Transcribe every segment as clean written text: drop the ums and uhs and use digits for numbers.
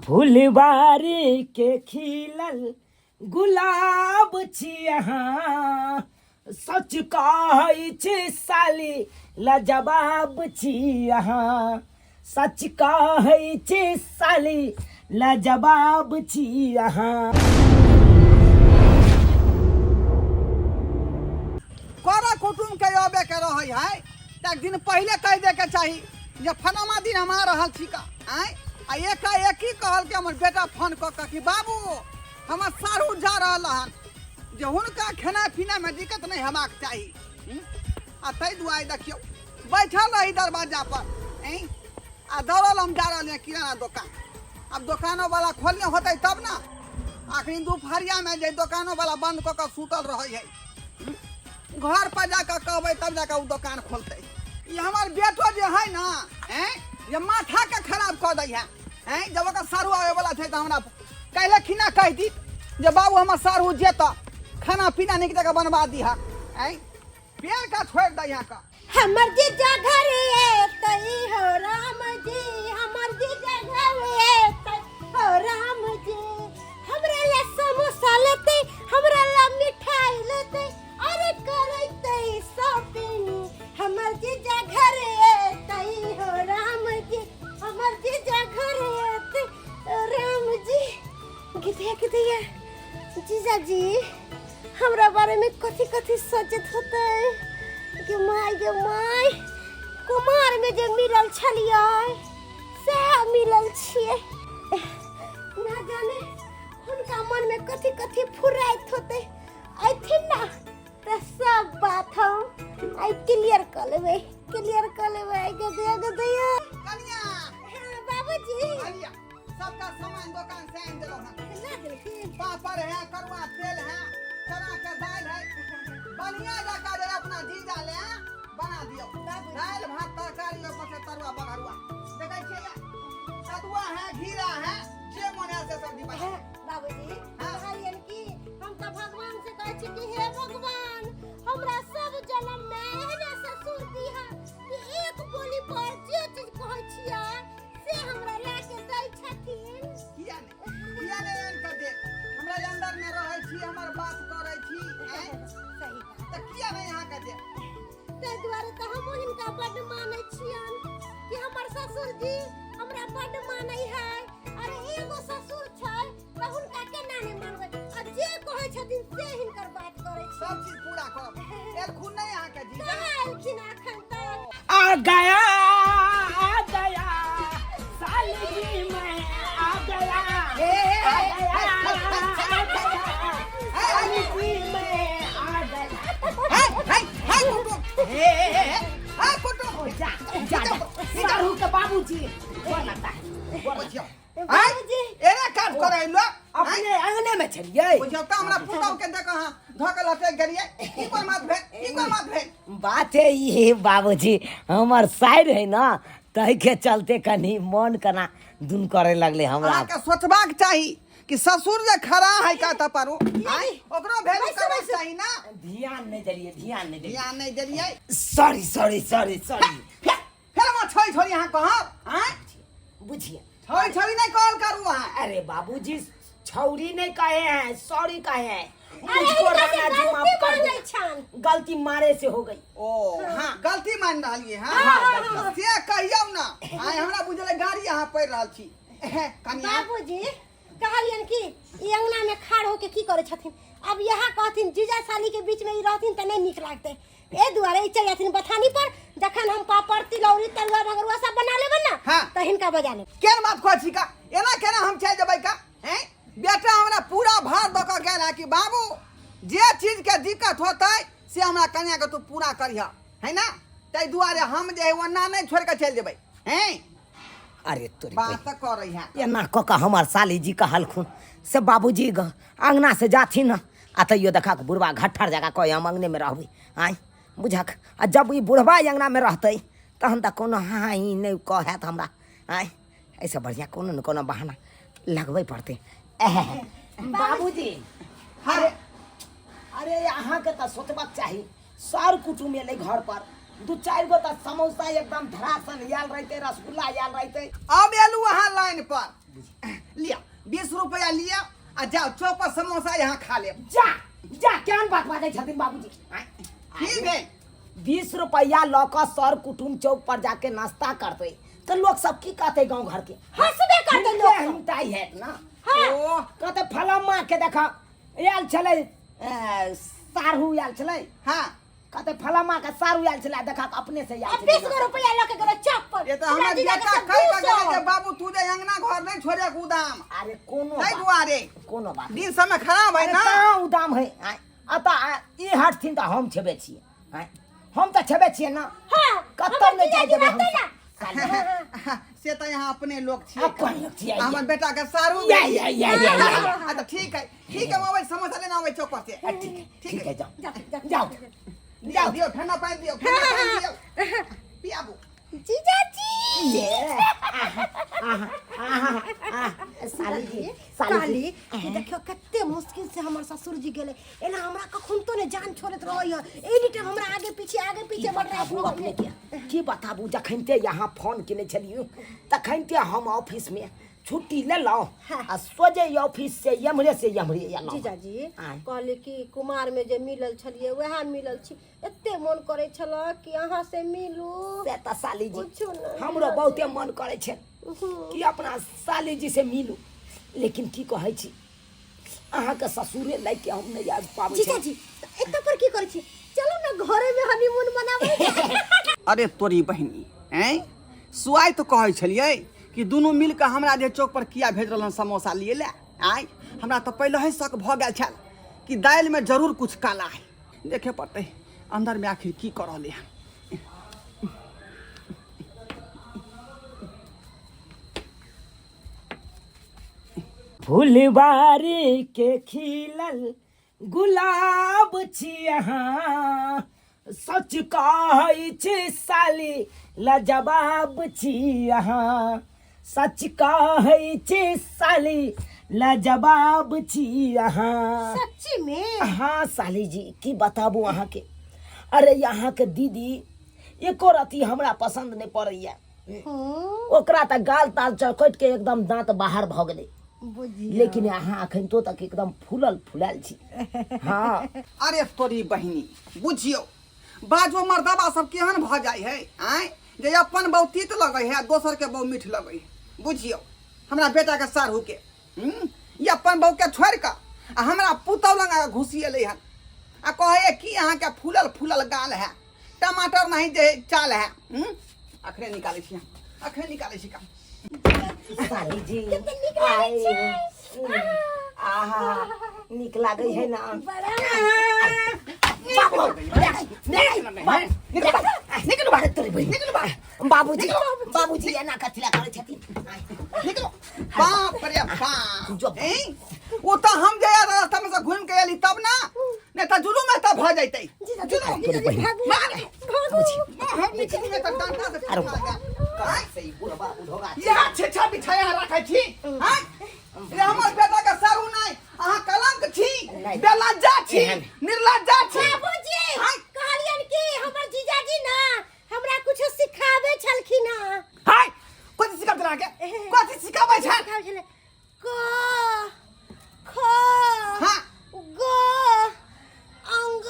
फुलबारी के खिलल गुलाब छी अहाँ, सच कहै छी साली लाजवाब छी अहाँ, सच कहै छी साली लाजवाब छी अहाँ। कर कुटुम के अबे के रहै है तऽ एक दिन पहिले कहि दे के चाही जे फलामा दिन हम आ रहल छी का आँय। आ एकाएकी कहलकै हमर बेटा फोन कऽ कऽ कि बाबू हमर साढ़ू जा रहल हन जे हुनका खेनाइ पीनाइमे दिक्कत नहि हेबाक चाही। आ ताहि दुआरे देखियौ बैठल रही दरवाजा पर ऐं आ दौड़ल हम जा रहलियै किराना दोकान। आब दोकानो वाला खोलने होतै तब ने, अखनी दुपहरियामे जे दोकानो वाला बंद कऽ कऽ सुतल रहै है, घर पर जाकऽ कहबै तब जाकऽ ओ दोकान खोलतै। ई हमर बेटो जे है ना ऐं जे माथाके खराब कऽ दै है ऐं। जब ओकर साढ़ू आबैवला छै तऽ हमरा काल्हि खिना कहि दी जे बाबू हमर साढ़ू जेतऽ खाना पीना नीक जकाँ बनवा दिहऽ ऐं, पेड़ का छोड़ि दै है का। हमर जीजा घर एतै हो राम जी, हमर जीजा घर एतै हो राम जी, हमरा ला समोसा लेतै, हमरा ला मिठाई लेतै, अरे करैतै शॉपिंग। हमर जीजा घर एतै हो राम जी, हमर जीजा घर एतै हो राम जी। गिदिया गिदिया जीजा जी हमरा बारे में कथी कथी सोचत होतै। गे माय गे माय, कुमार में जे मिलल छलियै सएह मिलल छियै। ना जाने हुनका मन में कथी कथी फुराइत होतै। अयथिन ना तऽ सब बात हम आइ क्लियर कऽ लेबै, क्लियर कऽ लेबै। गे दैया गे दैया। कनिया। हाँ, बाबूजी। कनिया, सबटा सामान दोकान से आनि देलहुँ हन। ला देलखिन। पापड़ है, करुआ तेल है, चना के दालि है, बढ़िया जकाँ जे अपना जीजा ले बना दियौ। दालि भात तरकारी ऊपर से तरुआ बघरुआ। देखै छियै कदुआ है, घीरा है, जे मन है से सब्जी बना। हाँ, बाबूजी, हाँ। कहलियनि कि हम तऽ भगवान से कहै छी कि हे भगवान हमरा सब जन्म में एहने ससुर दिहा कि एक बोली पर जे चीज कहै छियै से हमरा ला के दै छथिन। किया नहि, किया नहि आनि कऽ देब? हमरा जे अंदर मे रहै छी, हमर बात करै छी, आँय? सही बात। तऽ किया नहि अहाँके देब? ताहि दुआरे तऽ हमहूँ हिनका बड्ड मानै छियनि कि हमर ससुर जी हमरा बड्ड मानै है। अरे एगो ससुर छै तऽ हुनका केना नहि मानबै? आ जे कहै छथिन से हिनकर बात करै छी। सब चीज पूरा करब। एलखुन नहि अहाँके जीजा? कहाँ एलखिन एखन तक? आ गया आ गया साली जी मैं आ गया, ए, ए, आ ए, गया, आ गया साली जी मैं आ गया। हे, हे, हे, कुटुम। हे, हे, हे, हे, हे, कुटुम। जा जा जा सारू के बाबूजी गोर लगता है, गोर लगता है। बाबूजी एना काज करै लो अपने अंगने में छलियै। बुझियौ तऽ हमरा पुतहु के देख अहाँ धऽ के लटकि गेलियै। ई कोन बात भेल? ई कोन बात भेल? बात है ई बाबूजी, हमर साइर है ना, ताहि के चलते कनी मन कना दुन करे लगले हमरा। अहाँके सोचबाक चाही कि ससुर जे खड़ा है का तऽ पर आँय, ओकरो वैल्यू करबाक चाही ना। ध्यान नहि देलियै, ध्यान नहि देलियै। ध्यान नहि देलियै। Sorry sorry sorry sorry. फेर हम छोड़ी छोड़ी अहाँ कहब आँय? बुझिए छोड़ी छोड़ी नहीं कहल करू अहाँ। अरे बाबूजी छौरी नहीं कहे हैं, सॉरी कहे हैं। अरे मुझको हिनका से राणा जी माफ गलती कर दे। मांगै छन। गलती मारे से हो गई। ओ हाँ, गलती मान रहलियै हँ। हाँ, हाँ, हाँ। से कहियौ ना आइ हमरा बुझल गाड़ी अहाँ पढ़ि रहल छी। कनिया। बाबूजी कहलियन कि ई अंगना में खाड़ होके की करै छथिन? अब यहाँ कहथिन जीजा साली के बीच में ई रहथिन तऽ नहि नीक लागतै, ए दुआरे ई चलि जाथिन बथानी पर। जखन हम पापड़ तिलौरी तरुआ भगरुआ सब बना लेबै ना हाँ। तऽ हिनका बजा लेब। केहन बात कहै छी का? एना केना हम चलि जेबै का? हैं? बेटा हमरा पूरा भार दऽ कऽ गेल है कि बाबू जे चीजके दिक्कत होतै से हमरा कनियाके तू पूरा करिह, है ना? ताहि दुआरे हम जे है ओना नहि छोड़ि कऽ चलि जेबै। हैं? अरे तोरी बात तऽ करै है। एना कऽ कऽ हमर साली जी कहलखुन से बाबूजी अंगना से जाथिन ना, आ तैयो देखक बुढ़बा घट्ठर जकाँ कहै हम अंगने में रहबै। आँय बुझक, आ जब ई बुढ़बा अंगना में रहतै तहन तऽ कोनो हाँ ही नहि कहत हमरा। आँय एहिसँ बढ़िआँ कोनो ने कोनो बहाना लगबै पड़तै। बाबूजी। अरे अरे अहाँके तऽ सोचबाक चाही, सर कुटुम एलै घर पर, दू चारि गो तऽ समोसा एकदम धरासन आयल रहितै, रसगुल्ला आयल रहितै। अब एलू अहाँ लाइन पर। रुपया लिअ आ जाओ चौक पर समोसा यहाँ खा लेब। जा जा, केहन बात बाजै छथिन बाबूजी? आँय? की भेल? 20 रुपया लऽ कऽ सर कुटुम चौक पर जाके नाश्ता करतै तऽ लोक सब की कहतै गाँव घर के? हंसबे करतै लोक सब। हिंटाई हैत ना। हाँ। ओ कहतै फलामा के देख आयल छलै, साढ़ू आयल छलै। हाँ। कहतै फलामा के साढ़ू आयल छलै, देखा अपने से आयल आ छलै। 20 गो रुपया लऽ के गेलै चौक पर। ये तो हमरा हमर जीजा के बेटा सब कहि कऽ 200। गेलै जे बाबू तू जे अंगना घर नहि छोड़े उदाम। अरे कोनो ताहि बात, दुआरे कोनो बात दिन समय खराब है अरे ना। कहाँ उदाम है? आँय, अतः ई हटथिन तऽ हम छेबे छियै। आँय, हम तऽ छेबे छियै ना। हाँ, कतौ हमर नहि जाइ जीजाजी देबै हम। रहतै ना। साली। से तऽ यहाँ अपने लोग छियै। अपन लोग छियै। हमर बेटा के सारू या, या, या, या, या, या। अच्छा ठीक है, ठीक है, हम अबै समोसा लेना अबै चौक पर से। आ, ठीक है, ठीक है, जाओ। जाओ, जाओ। जाओ। दियौ दियौ, ठंडा पानि दियौ, ठंडा पानि दियौ, पियाबू। जीजाजी। ये, आहा, आहा, आहा, आहा, साली जी, साली काली जी। कि देखियो कते मुश्किल से हमर ससुर जी गेलै। एना हमरा कखन तो ने जान छोड़ैत रहैया, एनी टाइम हमरा आगे पीछे आगे की पीछे बढ़ बताबू अपने के, की बताबू, जखनते यहाँ फोन केने छलियै तखनते हम ऑफिस में छुट्टी लेलहुँ हाँ। आ सोझे ऑफिस से एम्हरे से एम्हरे एलहुँ। जीजाजी आँय। कहली कि कुमार में जे मिलल छलियै वएह मिलल छी, एते मन करै छल कि अहाँ से मिलू। से तऽ साली जी पूछू ने। हमरो बहुते मन करै छै कि अपना साली जी से मिलू, लेकिन की कहै छी, अहाँके ससुरे लए के हम नहि आबि पाबै छी। जीजाजी एतऽ पर की करै छी? चलू ने घरे में हनीमून मनाबै। अरे तोरी बहिनी, ऐं सुआइ तऽ कहै छलियै कि दुनू मिल कऽ हमरा जे चौक पर किया भेज रहल समोसा लिए लए। आँय, हमरा तऽ पहिले ही शक भऽ गेल छल कि दालिमे जरूर कुछ काला है। देखे पड़तै अन्दरमे आखिर की कऽ रहलै हन। फुलबारी के खिलल गुलाब छी अहाँ, सच कहै छी साली लाजवाब छी अहाँ, सच कहै छी साली लाजवाब छी अहाँ। सच्ची में? हाँ साली जी, की बताबू अहाँके, अरे अहाँके दीदी एको रति हमरा पसन्द नहि पड़ैया। ओकरा तऽ गाल ताल चौकट के एकदम दांत बाहर भऽ गेलै। बुझियौ। लेकिन अहाँ अखन तो तक एकदम फूलल फुलायल छी। हाँ। अरे तोरी बहिनी, बुझियौ बाजो मर्दबा सब केहन भऽ जाइ है, आँय, जे अपन बहु तीत लगै है आ दोसर के बहु मीठ लगै है। बुझियौ हमरा बेटा के साढ़ू के, ई अपन बहु के छोड़ि कऽ आ हमरा पुतहु लग आके घुसिएलै हन आ कहै कि अहाँके फूलल फूलल गाल है, टमाटर नहीं जे चाल है। अखने निकालै छी, अखने निकालै छी काम। साली जी, कते नीक लागै छै। आहा, नीक लागै है ना? बड़ा। बाबू, निकलू बाहर, तोरी बहिन। बाबूजी, बाबूजी एना कथी लए करै छथिन? निकलो। बाप रे बाप। जो। हैं? ओ तऽ हम जे रास्ता में से घूम के एली तब ना, नहीं तऽ जुलूम में तऽ भऽ जैतै। जुलूम। तोरी बहिन। भागू। मार। भागू। हम निकली में तऽ डंडा से अरे ठोका गेल। आँय, से ई बुढ़बा बुढ़ोगा छै। इएह छेछा बिछाया राखै छी, आँय? रे हमर बेटा के सारू नहि, अहाँ कलंक छी, नहि। बेलज्जा छी, एहन। निर्लज्जा छी। बाबूजी आँय? कहलियन कि हमर जीजाजी ना हमरा कुछो सिखाबे छलखिन हँ। हाय, कथी सिखाबै छल अहाँके? कथी सिखाबै छल? सिखाबै छलै क ख हाँ। ग अंग।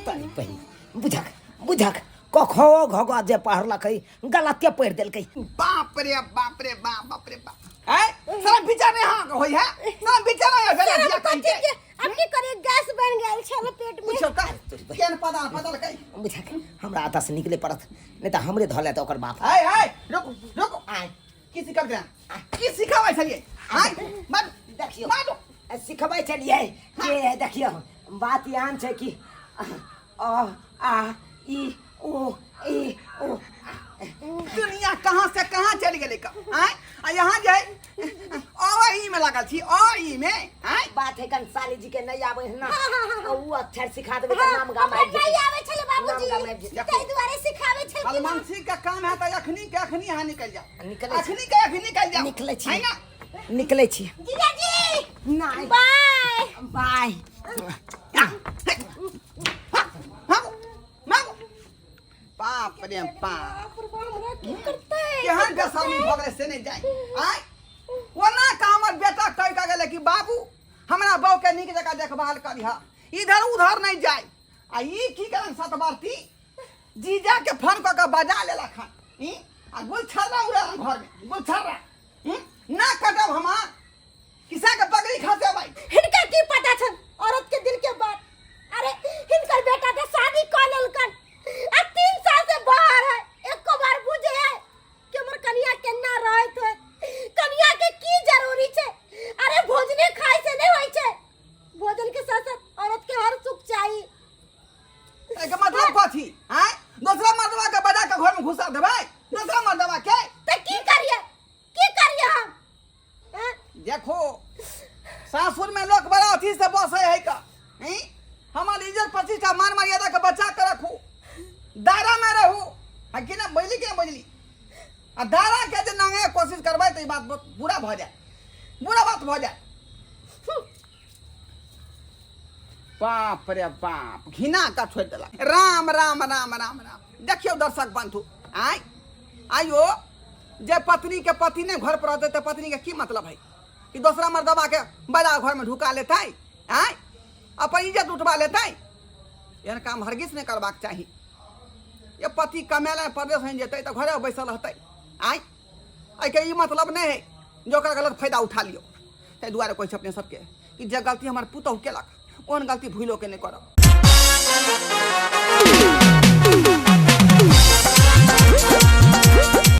तनी बहिन, बुझक बुझक, कखो घ ग जे पढ़लकै गलते पढ़ि देलकै। बाप रे बाप रे बाप, बाप रे बाप। आय सारा विचार नहीं हाँ होई है, सारा विचार नहीं है बेटा सारा जिया कथी कहीं के। के अब की करे, गैस बन गेल छल पेट में। पूछो का केन पदाल पदाल कहीं। बुझक हमरा एतऽ से निकले पड़त, नहीं तऽ हमरे धऽ लेत ओकर बाप। आय आय रुको रुको। आय। की सिखाबै छलियै? की सिखाबै छलियै? आय मारू। देखियौ। मारू। सिखबै छलियै के देखियौ, बात एहन छै कि अ आ ई ओ ए ओ। दुनिया कहाँ से कहाँ चलि गेलै का? आय आ यहाँ जे अ ई में लागल छी, अ ई में। आय बात है कन साली जी के नहीं आबै है ना, उ अक्षर सिखा देबै तऽ हाँ, नाम गाम आबि हमरा नहीं जेतै। आबै छलै बाबूजी, नाम गाम आबि जेतै। ताहि दुआरे सिखाबै छलखिन। हलमंसी के काम है तऽ अखनी के अखनी यहाँ निकल जाओ। निकलै छी। अखनी के अखनी निकल जाओ। निकलै छी। है ना? निकलै छी। जीजाजी नहीं। बाय। बाय। हाँ, मांगो। बाप रे बाप। बाप रे बाप, हमरा की करतै? केहन बेसरमी भऽ गेलै से नहि जाय। आय ओना का हमर बेटा कहि कऽ गेलै कि बाबू हमरा बहू के नीक जकाँ देखभाल करिह, इधर उधर नहि जाय। आ ई की करन सतबरती जीजा के फोन कऽ के बजा लेलक हन ई आ गुलछर्रा उड़ेलन घर में गुलछर्रा। ना कटब हम किसा के पगड़ी खसेबै। हिनका की पता छन औरत के दिल के बात? अरे हिनकर बेटा के शादी कऽ लेलकन आ 3 साल से बाहर है, एको बार बुझे है कि हमर कनिया केना रहत होय, कनिया के की जरूरी छै? अरे भोजने खाय से नहीं होय छै, भोजन के साथ साथ औरत के हर सुख चाहिए। एकर मतलब कथी? आँय दोसरा मर्दवा के बजा के घर में घुसा देबै? दोसरा मर्दवा के त की करिए, की करिए हम? हैं? देखो सासुर में लोग बड़ा अथी से बसे है का, हैं? हमार इज्जत प्रतिष्ठा मान मर्यादा के बचा के रखू, दायरा में रहू। आ कि ना बुझली कि ना बुझली? आ दायरा के जे नांगे कोशिश करबै तऽ ई बात बहुत बुरा भऽ जाए, बुरा बात भऽ जाए। बाप रे बाप, घिना का छोड़ि देलक। राम राम राम राम राम। देखियौ दर्शक बंधु, आय आइयो जे पत्नी के पति नहीं घर पर रहते तो पत्नी के की मतलब है कि दोसरा मर्दबा के बड़ा घर में ढुका लेते, आय अपन इज्जत उठवा लेते। एहन काम हरगिज नहीं करबाक चाही। ये पति कमेला परदेश नहीं जेतै तो घरे बैसल रहतै। आय एहिके ई मतलब नहीं है जो ओकरा गलत फायदा उठा लियो। ताहि दुआरे कहै छी अपने सबके कि जे गलती हमर पुतहु केलक ओहन गलती भूलो के नहीं करब।